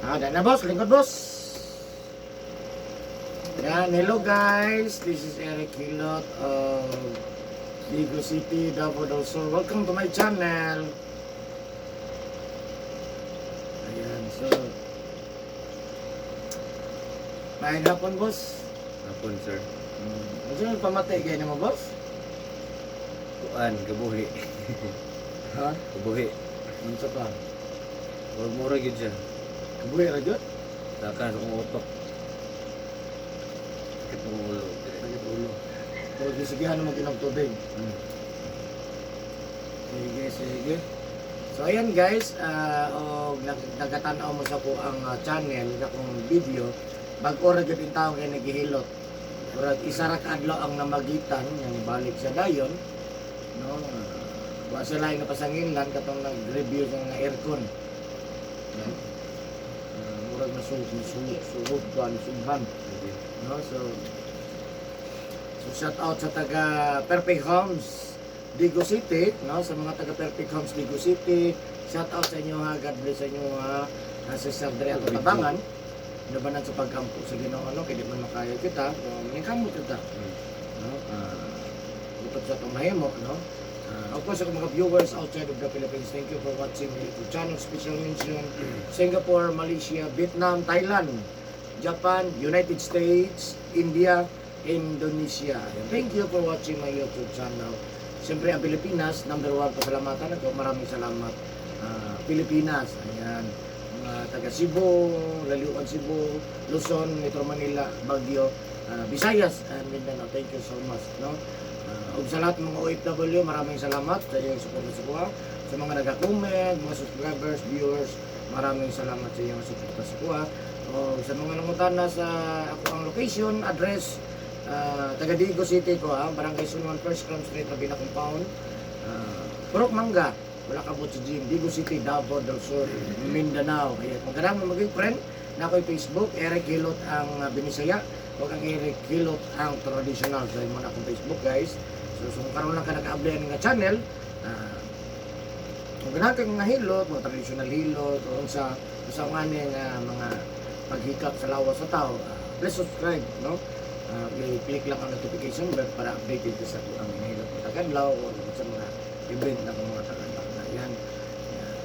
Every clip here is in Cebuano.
Ah, na boss, lingkod, boss. Yan, hello guys. This is Eric Hilot of Digos City, Davao del Sur. Welcome to my channel. Ayan, so maayong hapon, boss. Hapon, sir. Ano yung pamatay kayo mo, boss? Kuan, kabuhi. Ha? Kabuhi. Unsa pa? Huwag mura gyud siya. Kabuhi ra jud? Saka sa kong utok. Sakit ng ulo. Dire. Sakit ulo. Pero gisigihan mo ginom tubig. Sige, sige. So ayan guys, og nagatan-aw mo sa ko ang channel, akong video, bag-o ra gyud in taon kay naghihilot. Murag isa ra ka adlaw ang namagitan nga nibalik siya dayon, no? Wa siya laing napasanginlan katong nag-review sa mga aircon. No? Murag nasuhog, nasuhog, suhog, sughan. Sige. No? So shout out sa taga Perfect Homes Digos City, no? Sa mga taga Perfect Homes Digos City, shout out sa inyo ha. God bless sa inyo ha. Nasa Sir Dre ato tabangan. Labanan sa pagkampo sa Ginoo, no? Kay di man makaya kita, so maningkamot kita. No? Utot sa atong mahimo, no? Of course, sa mga viewers outside of the Philippines, thank you for watching my YouTube channel. Special mention, Singapore, Malaysia, Vietnam, Thailand, Japan, United States, India, Indonesia. Ayan. Thank you for watching my YouTube channel. Siyempre, ang Pilipinas, number one, pasalamatan ako. Maraming salamat. Pilipinas, ayan. Mga taga Cebu, Laliwan Cebu, Luzon, Metro Manila, Baguio, Visayas, and Mindanao. Thank you so much. No? Ug sa lahat ng mga OFW, maraming salamat sa inyong suporta sa kuha. Sa mga nag-comment, mga subscribers, viewers, maraming salamat sa inyong suporta sa kuha. O sa mga nangutana sa ako ang location, address, taga Digos City ko ha, Barangay Sunwan, First Crown Street, Rabina Compound, Purok Mangga, wala ka sa gym, Digos City, Davao del Sur, Mindanao. Ayan, kung ganahan mo maging friend, na ako'y Facebook, Eric Hilot ang Binisaya, o ang Eric Hilot ang traditional. So, yun muna akong Facebook, guys. So kung karon lang ka naka-apply nga channel, kung ganahan kang mga hilot, mga traditional hilot, o unsa, sa nga nga mga paghikap sa lawas sa tao, please subscribe, no? I-click lang ang notification bell para updated ka sa kung ang hinahilot mo tagadlaw o sa mga event na kung mga tagadlaw na yan.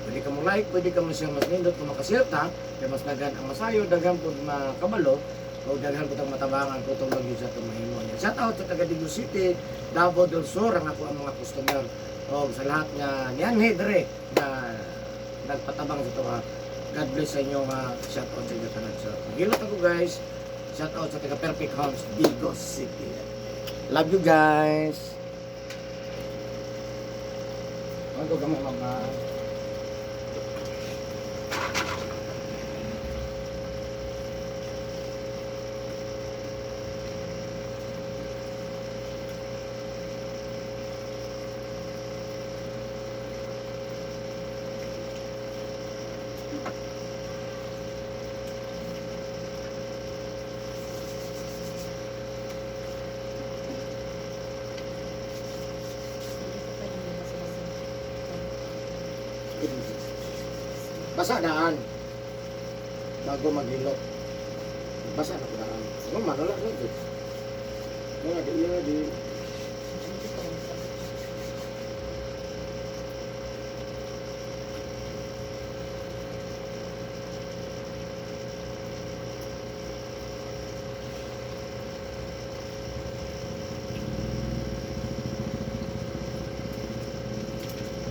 Pwede ka mo like, pwede ka mo siya mas nindot kung makashare ta, kaya mas daghan ang masayo, daghan po makabalo, o daghan po tang matabangan ko tulong yun sa itong mahimo niya. Shout out sa taga Digos City, Davao del Sur, ang ako ang mga customer. O sa lahat nga niyan dre na nagpatabang sa tuwa. God bless sa inyo nga shout out sa inyo tanan. So, gilot ako guys. Shout out sa taga Perfect Homes, Digos City. Love you guys. Ano ka mga Hindi ko pwedeng mabasa-basa. Basa daan. Bago maghilot. Basa na ko daan. Ano man, wala na dito. Wala di iya di. Hindi ko rin sa-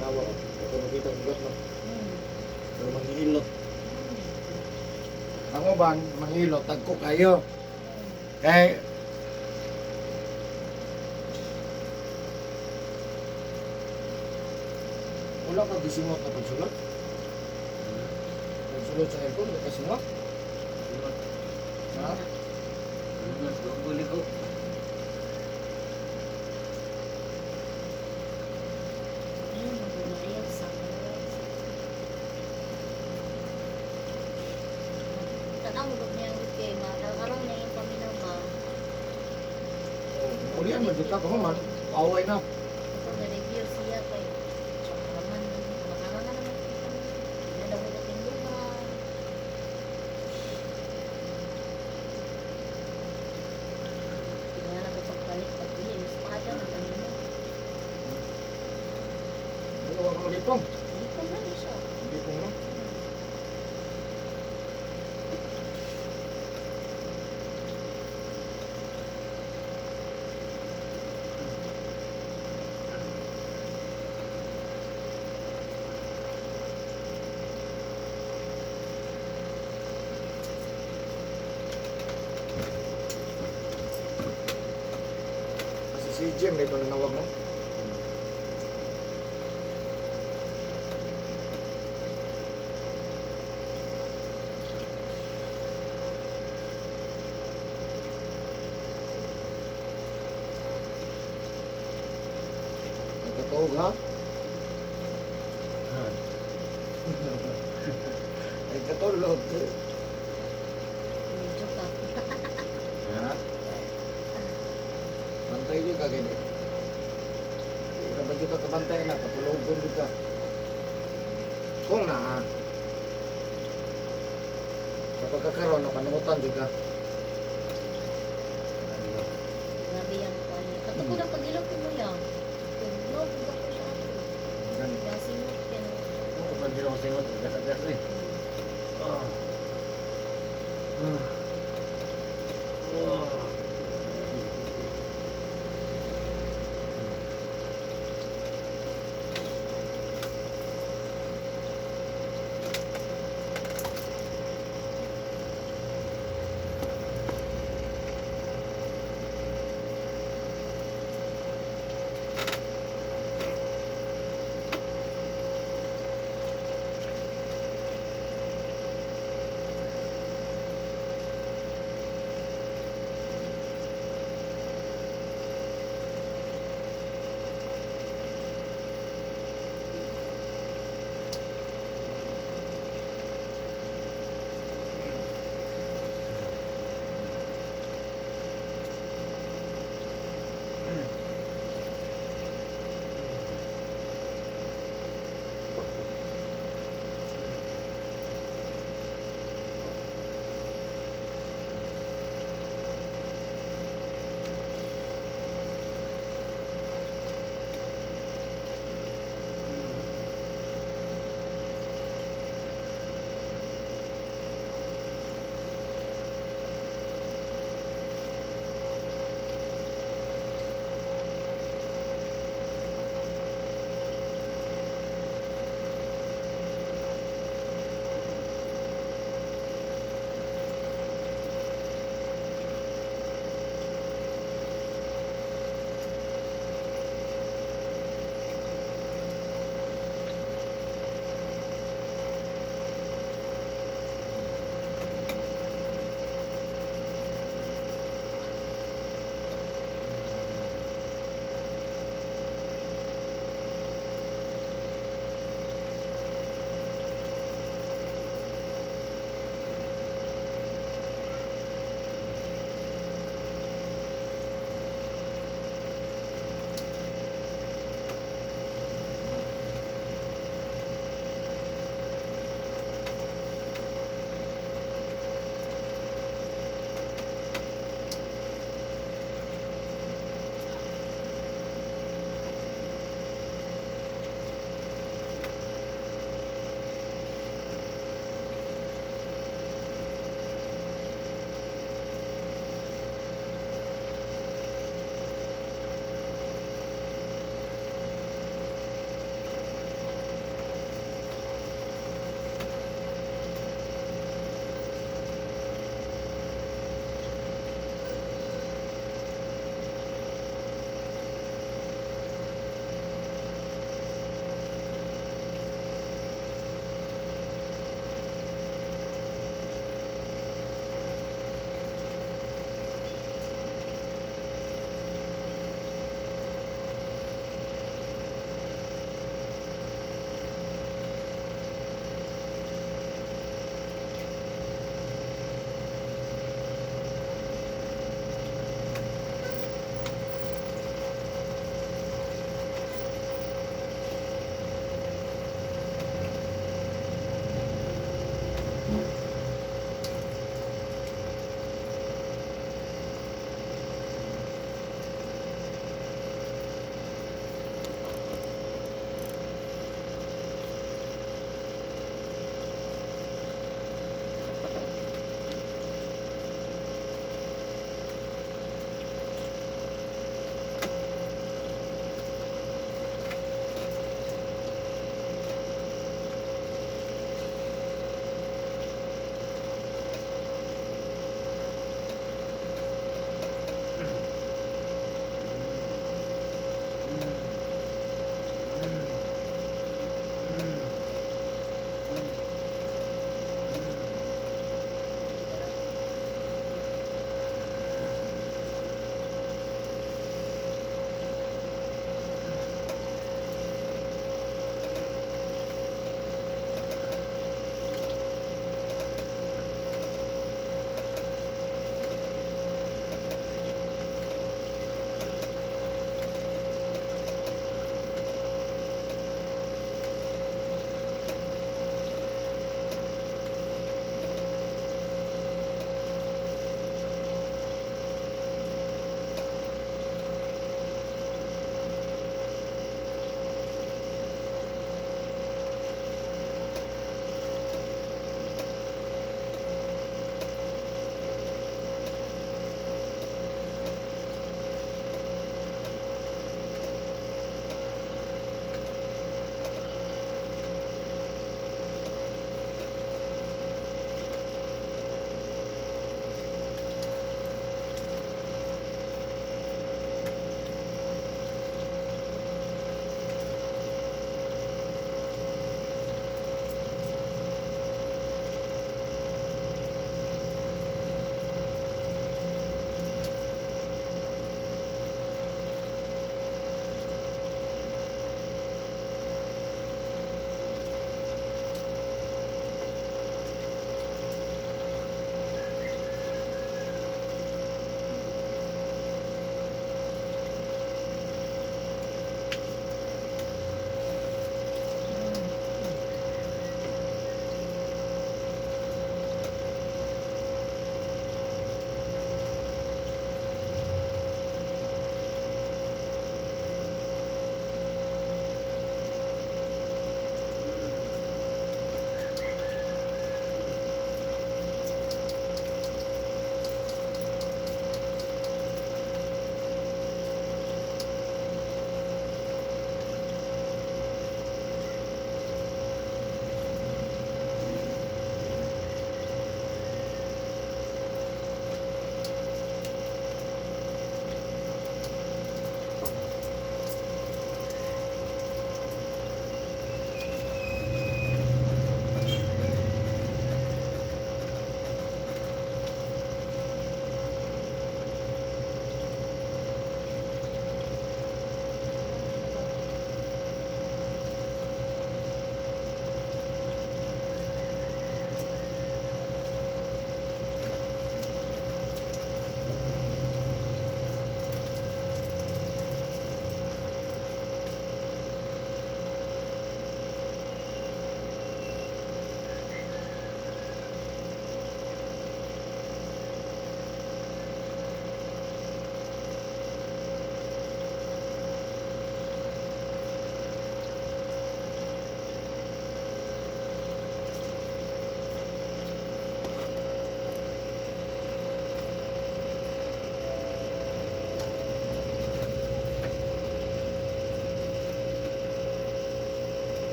Nawa ko. Ito makita ang hilot no. Pero manghilot. Ang uban, manghilot, tagko kayo. Kay wala ka gisingot na pagsulot. Pagsulot sa aircon, wala ka singot. Sulot. Ha? Sulot. Guguli ko. Ayun, magulo. Ayaw sa Tanaw mo niya ang kay maaraw na yung paminaw ba. Oh, ulian mo dito ko man. Away na. Ito na review siya kay Tsaka naman, makara na naman kita. Hindi na daw ko tinduhan. Lipong. Lipong na ni siya. Lipong, no? Kasi si Jim, dito nanawag, no? Nagkatuog, ha? Ay, katulog. Medyo ka. Ha? Bantay di ka, gini. Di ka ba dito kabantay na? Katulog di ka. Kung na, ha? Sa pagkakaroon, napanutan di ka. Grabe yan ko niya. Kato ko na pag-ilog ko mo yan. Pag-ilog ko ko siya ato. Gani. Gasingot yan. Oo, pag di ako singot, gas-gas eh. Ah. Ah. Oh.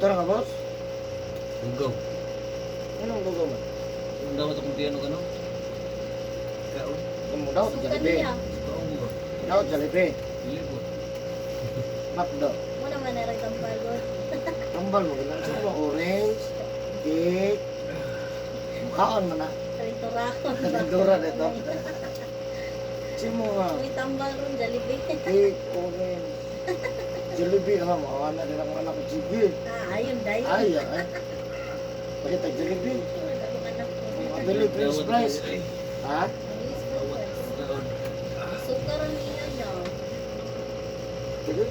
Ito na ka, boss? Lugaw. Anong lugaw man? Kung dapat akong piano ka no? Kaon. Kung daw, Suka Jollibee. niya. Kaon ko ba? Daw, Jollibee. Dili ko. Macdo. Mo naman na rin tambal god. Tambal mo, ginang mo, orange, cake, mukhaon man na. Tarintura ko. Tarintura dito. Simo nga, Uy, tambal ron Jollibee. cake, orange, Jollibee, ha, makawa na din akong anak ko, sige. Ah, ayun dayon. Ay, ay. Bakit ang Jollibee? Akong anak ko. Ang Mabili, french fries. Ha? Mabilis ko first. Kaon. Suka ron niya no. Sige.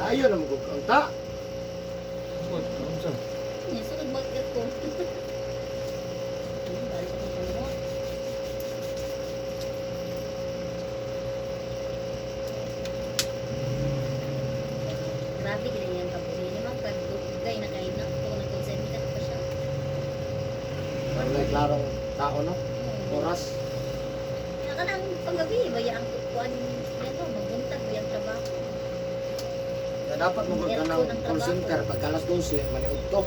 Ay. Ayun ang magugkanta. What? Kaon sa? Niya sugod mag ko. Balik ko kamot. Grabe gid ang iyang kabuhi ni man kag dugay na kay na ko nagkonsente pa siya. Wala klarong tao, no? Oras. Kaya kanang panggabi ba ang kuan yan no magbuntag ba yang trabaho. Na dapat mo ka ng call center pag alas 12, maniud to. Oh.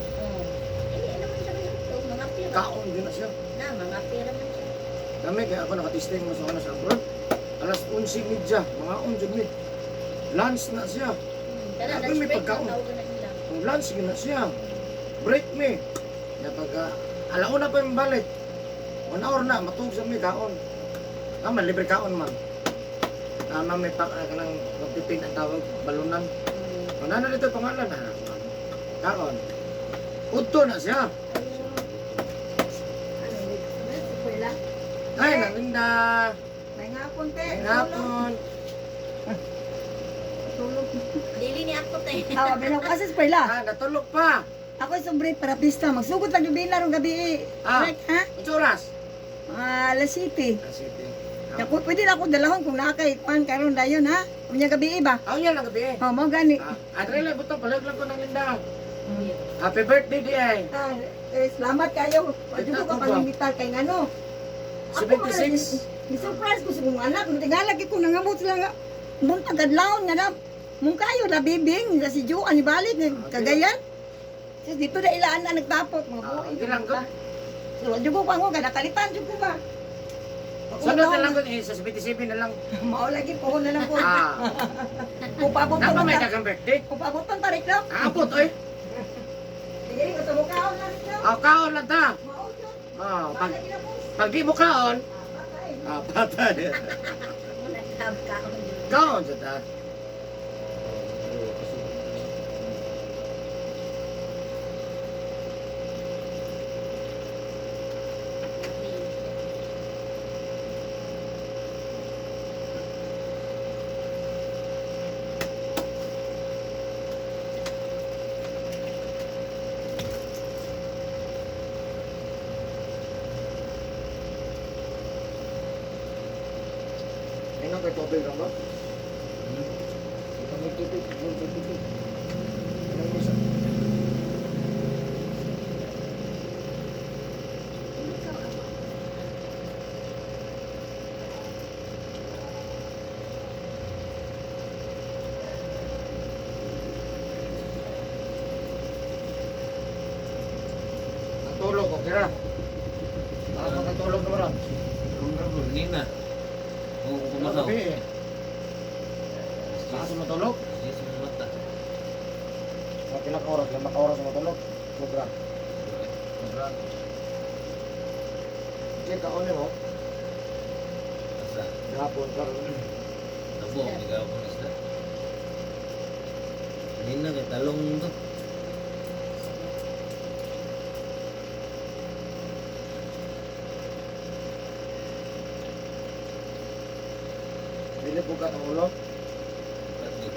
Eh ano man siya ngayon to mga pira. Kaon din na siya. Na mga pira man siya. Kami, kaya ako nakatisting mo sa ano sa abroad. Alas 11:30, mga 11 mi. Lunch na siya. Tara, Grabe, lunch may break pagkaon. na tawag na nila. Kung lunch yun na siya. Break mi. Ya pag alauna pa yung balik. 1 hour na, matug sa mi kaon. Tama, libre kaon man. Tama, may pa, kanang magpipin ang tawag, balunan. Wala na dito pangalan ha. Kaon. Udto na siya. Wala. Ay, nalinda. May ngapon, te. Ay, hapon. Tulog. Dili ni ako te. Ah, binaw kasi Perla. Ah, natulog pa. Ako sobre para pista. Magsugod lang yung bilar ng gabi. Eh. Ah. Right, ha? Unsa oras? Mga alas 7. Ah, sige. Naku, pwede na ako dalahon kung nakay kuan karon dayon ha. Unya gabi ba? Aw niya lang gabi eh. Oh, mo gani. Ah, Andre lang butang palag lang ko ng linda. Happy birthday di ay. Ah, eh, salamat kayo. Wala ko ka pangingitar kay ngano. 76. Ni surprise ko sa kong anak, tingala gyud ko nangamot sila nga. Buntag adlawon nga na. Mung kayo na bibing na si Joan ibalik nga Cagayan. Sis dito na ilaan na nagtapok mga Ah, buhi. okay lang ko. So, jud ko ko nakalitan jud ko ba. Sunod na lang ko eh, sa 77 na lang. Mao lagi po na lang ko. Ah, Kung paabot napa may pa. dagang birthday. Kung paabot pa reklam. Aabot oy. Sige, gusto mo kaon na reklam. Ah, kaon lang ta. Mao jud. Ah, pag Lagi na po. pag di mo kaon, Patay. ah, patay. Muna tab kaon. Kaon sa ta. Ayun kay tubig lang ba? Ito may tubig, may tubig. Anong isa? Natulog, okay ra. Para makatulog naman ra. Kaon ra bro, nina. Oo, Ano kumasaw. gabi eh. Saka matulog. Yes, mata. Mga pila ka oras, 5 ka oras matulog. Sobra. Sobra. Check ka mo. Asa? Gahapon karon. Nabo, ikaw ko isda. Nina kay talong to. Dili bugat ang ulo. Pati.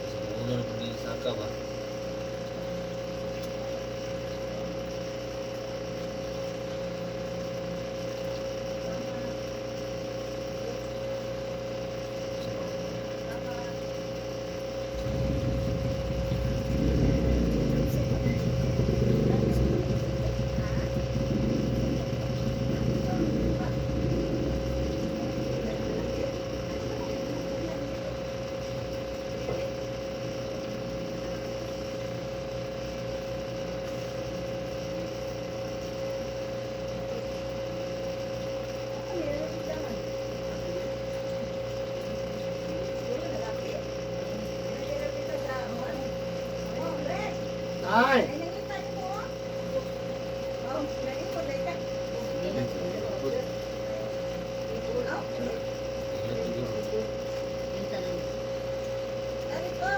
Sa ulo na pag saka ba? Ay, Ay, nangita niyo mo, oh. Oh, nangita dai ka. Oh, Yung tanong. dali ko.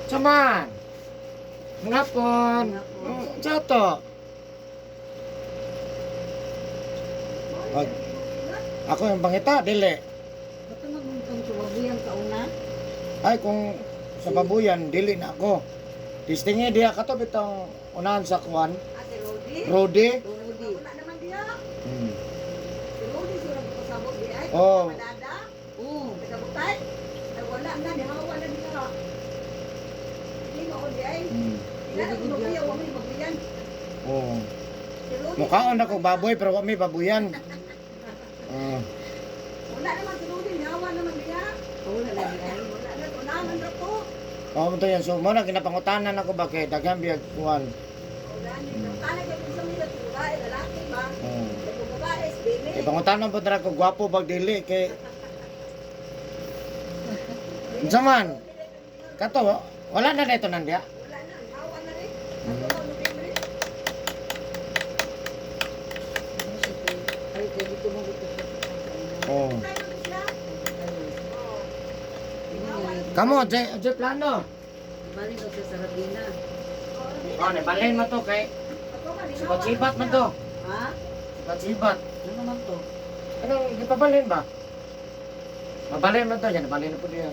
Saman. Ngapon. Sa to? Ag, ako yung pangita, dili. Baka maguntong suwabuyan ka una. Ay, kung sa babuyan, dili na ako. Tistingi diya kato bitong unahan sa kuan. Ah, si Rodi. Rodi. Rodi. Wala naman diya. Si Rodi sura ko sabot di ay. Oh. Madada. Oo. Taga-butay. Ay wala na nihawa na diya. Hindi mo di ay. Tingala ko babuya, wa may babuyan. Oh. Si Rodi. Mukhaon ako baboy pero wa may babuyan. Wala naman si Rodi, nihawa naman diya. Wala na diya. Wala na tunahan ra ko. Oh, mo to yan. So, mo na kinapangutanan ako ba kay daghan biyag kuan. O gani, tala kay kung sa mila babae lalaki ba? Oh. Kung babae, is baby. Kay pangutanan po dara ko gwapo bag dili kay Unsa man? Kato wala na dito nandiya. Wala na, nihawa na rin. Ato ka Nobyembre. Ay, kaya dito mo dito siya. Oh. Tayo na sila. Oh. Kamo, jay jay plano. Balik daw siya sa Rabina. Oh, nabalhin mo to kay Ato ka, nihawa sibat-sibat na man siya. to. Ha? Sibat-sibat. Ano naman to? Anong gipabalhin ba? Mabalhin man to, yan balhin na po diya.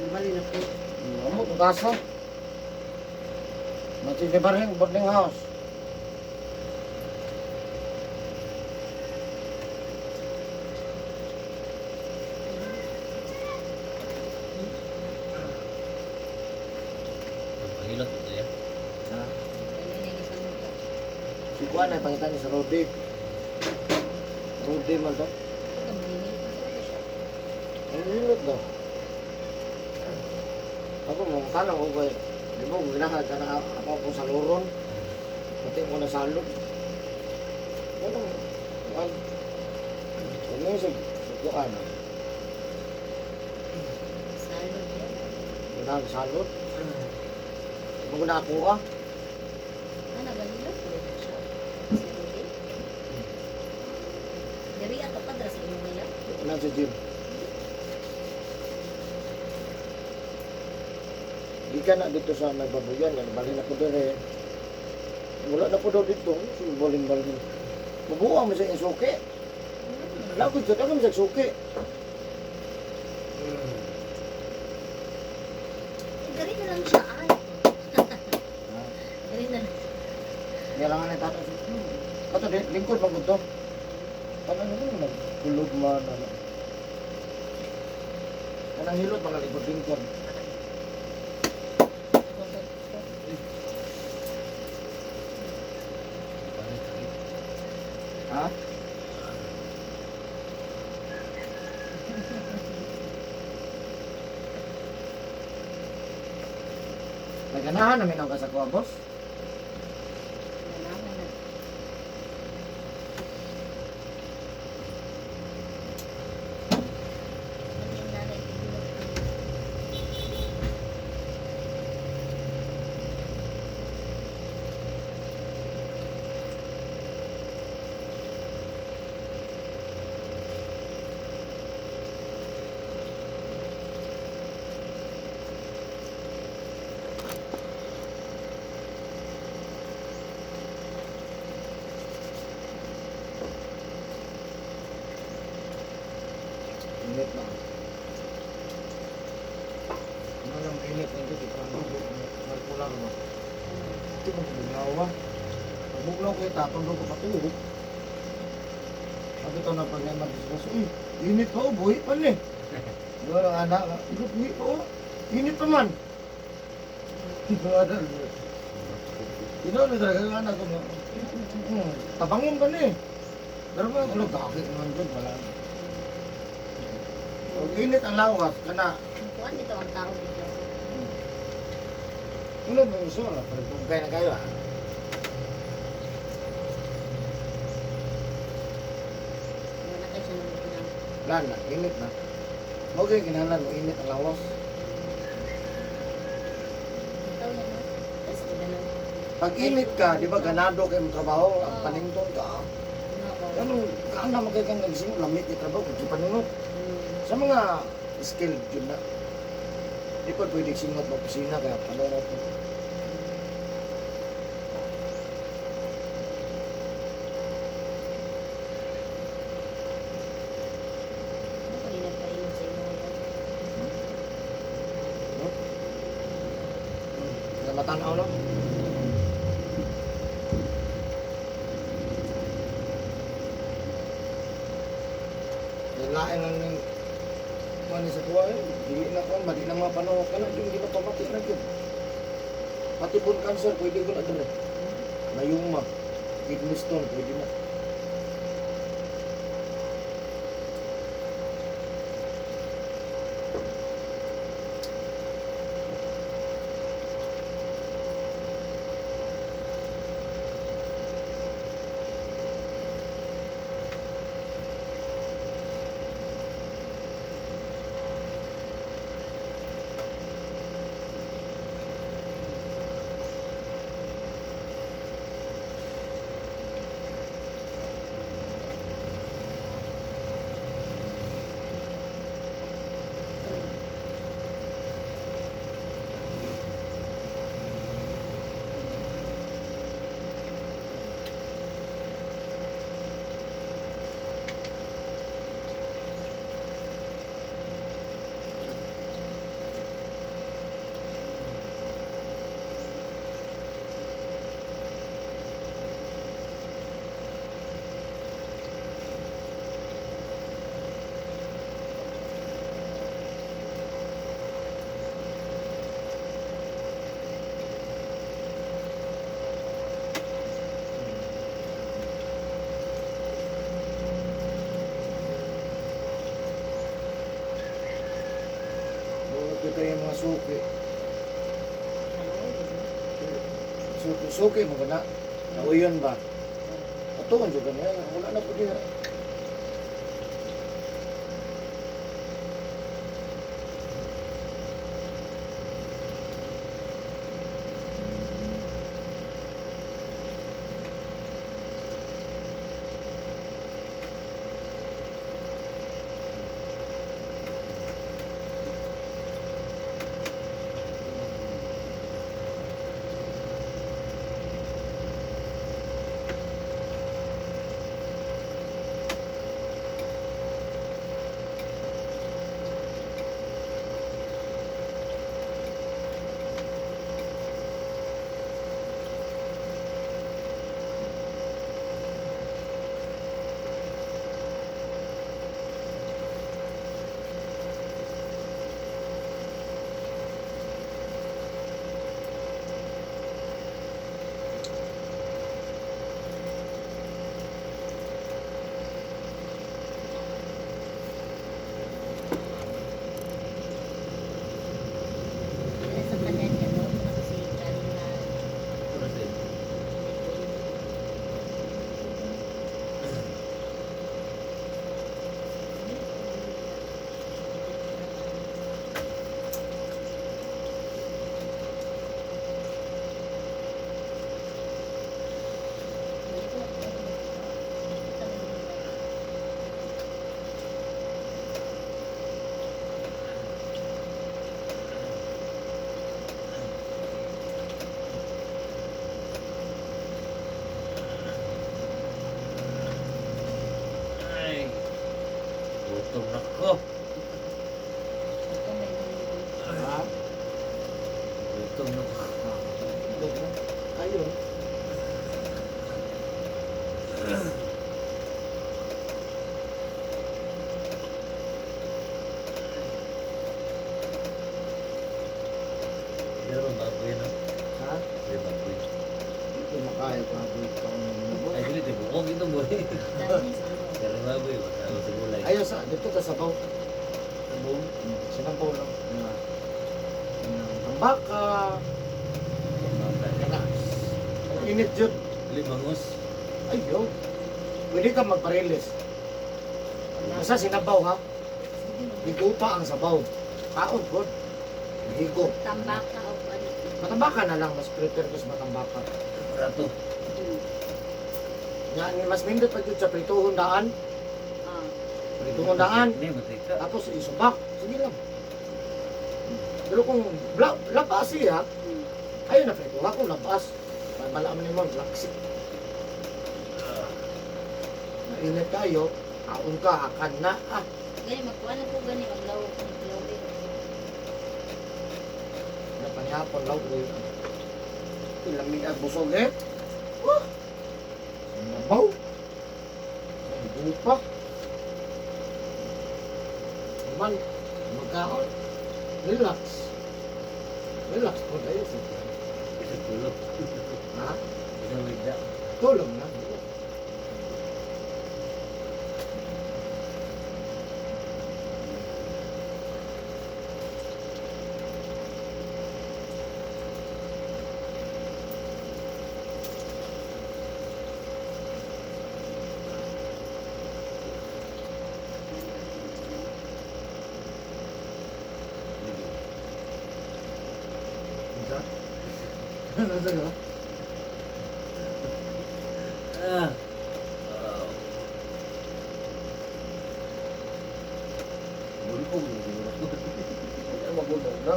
Balik na po. Amo ko kaso. Matilibarhin boarding house. Pagpahilot ito ya. Ha? Kaya na yung isang muka. Si Kuan ay pangitan niya sa Rodi. Rodi man to. Ito ka maningil. Ito ka siya. Ang hilot daw. Ako mo tanong ko kay di mo ginahan ka na ako ko sa luron. Pati mo na salot. Ano? Wag. Ano sa kuan? Salod yan. Ginahan salot. Di mo na ako ah. Ah, nagalilot ko rin siya. Si Rudy. Diri ato pa dra sa imo ngayon. Wala sa gym. Di ka na dito sa may babuyan, yan, balhin ako doon eh. Wala na po daw dito, balhin-balhin. Mabuha mo sa isuki. Wala ko dito, ako sa suki. Eh, diri na lang siya ay. Diri na lang. Kailangan na tato. Ato, lingkod bang to? Ano naman, nagkulog man, ano. Kanang hilot, mga lingkod-lingkod. Ha? Naganahan namin ang kasakuha, boss. Ganahan na. Ano yung nanay, tigilot ko. Init na. Ano lang init na ito, parang circular ba? Ito kung bugnawa. Pagbugnaw ko ito, tatulog ko pati ulit. Sabi ito na pag naman-discuss, uy, init pa oh, buhi pa ni. Diba ang anak, init buhi pa oh, init pa man. Ino na talaga ang anak ko. Tabangin pa ni. Pero ba, ano, gagi naman dyan, wala. Pag init ang lawas, kana, Ang kuwan dito ang tao dito. ano ba yung sura? Parang tungkay na kayo ah. Wala kayo siya nang pinang. Wala na, init na. Okay, kinahanglan mo init ang lawas. Ikaw yan, no? Pag init ka, di ba ganado kay mong trabaho, ang panington ka. Oo. Ano, kaan na magkay kang nagising, lamit yung trabaho, kung paningot. Sa mga skilled yun na. Di pa pwede singot mo opisina, kaya panungot mo. Ano pa rin nagpailog sa imo yan? Kaya matanaw no? Lain lang ng kuan sa tuwa eh. Dili na kuan, mali na mga panahon ka na, yung di na pamati na yun. Pati bone cancer, pwede ko na dali. Mayuma, kidney stone, pwede na. Buot kita yung mga suki. Ano, di ba? Suki, suki mo ba na? Nauyon ba? Ato man juga niya, wala na po diha. Wala sa kanan niya, no? Kasi galing na Pero sa Ay. Gutom na ko. Ha? Gutom na ko. Ayun. Hindi naman baboy no? Ha? Hindi baboy. Hindi makaya pa dito ang Ay, dili, di buong ito boy. Pero baboy ba? Tawag sa gulay. Ayaw sa, dito ka sabaw. Sabong. Sinabaw lang. Ang baka. Kana. Ang init yun. Dili bangus. Ayaw. Pwede ka magparilis. Basta sinabaw ha. Higupa ang sabaw. Kaon po. Higo. Tambaka o ano. Matambaka na lang, mas prefer ko sa matambaka. Barato. Nga ni mas nindot pa jud sa prituhon daan, Ah. prituhon daan, Hindi, matika. tapos isubak, sige lang. Pero kung labas siya, ayun na prituha kung labas. Babala man nimo, laksik. Mainit kayo, aon ka, akan na, ah. Gani magkuan na ko gani maglawog ko maglawig. Napanihapon law ko yun. Ilamig at busog eh. Wah! Nabaw. Ang gupa. Naman, magkaon. Relax. Relax po tayo sa Isa tulog. Ha? Isa wigda. Tulog na. Isa? Ano sa'yo? Ah. Oh. Bulong siguro. Hindi magulong na.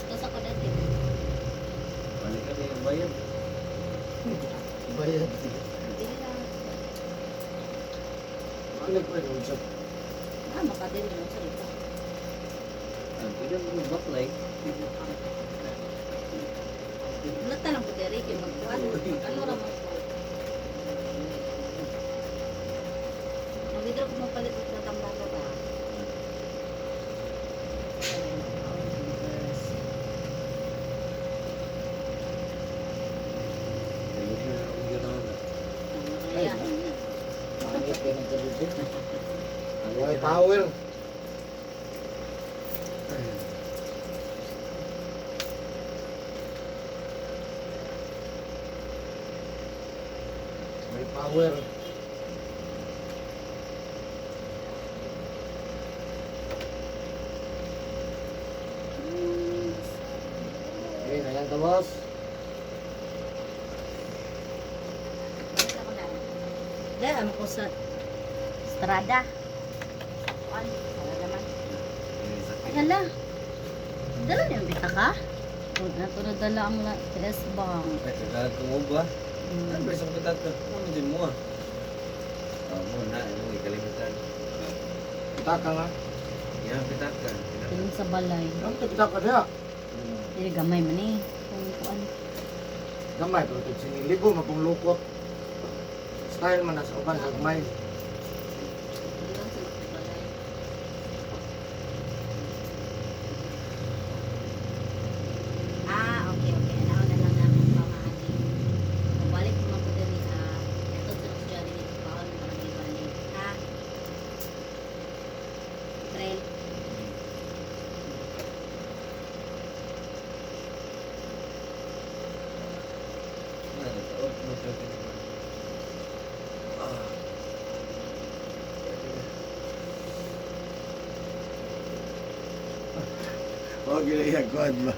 Tapos ako dati. Balik kami yung bayad. Bayad. Dili lang. Ano ko yun? Sa Ah, makadili lang sa dito. Ah, pwede mo yung baklay. Lata lang ko diri kay magkuan. Ano ra man ko. Mag-withdraw ko mapalit og tatambaka ba. Ayun na akong gano'n na. Ayan. Pangit kayo ng gabi. Way power. May power. Okay, ayan ka, boss. Dahil ano ko sa Strada. Kuan, wala naman. Ay, hala. Dala niyo ang bitaka? Huwag na ito nadala ang PS Bank. Ay, kagag ko ba? Ano ba isang pitaka? Ano din mo ah? Ah, mo na, mo ikalimutan. Pitaka nga. Yan, pitaka. Tingin sa balay. Ano ito pitaka niya? Dili gamay man eh. Kung kuan. Gamay, pero ito siniligo, mapong lukot. Style man na sa uban, gagmay. Dili lang sa balay. Ah, okay, okay. Anaon na lang namin pamahagi. Mabalik ko man ko diri ah. Ito sa Jollibee dito paon para gibalik. Ha? Trail. Ano, taot mo siya ganun. Ah. Huwag yun iya, kuhan ba?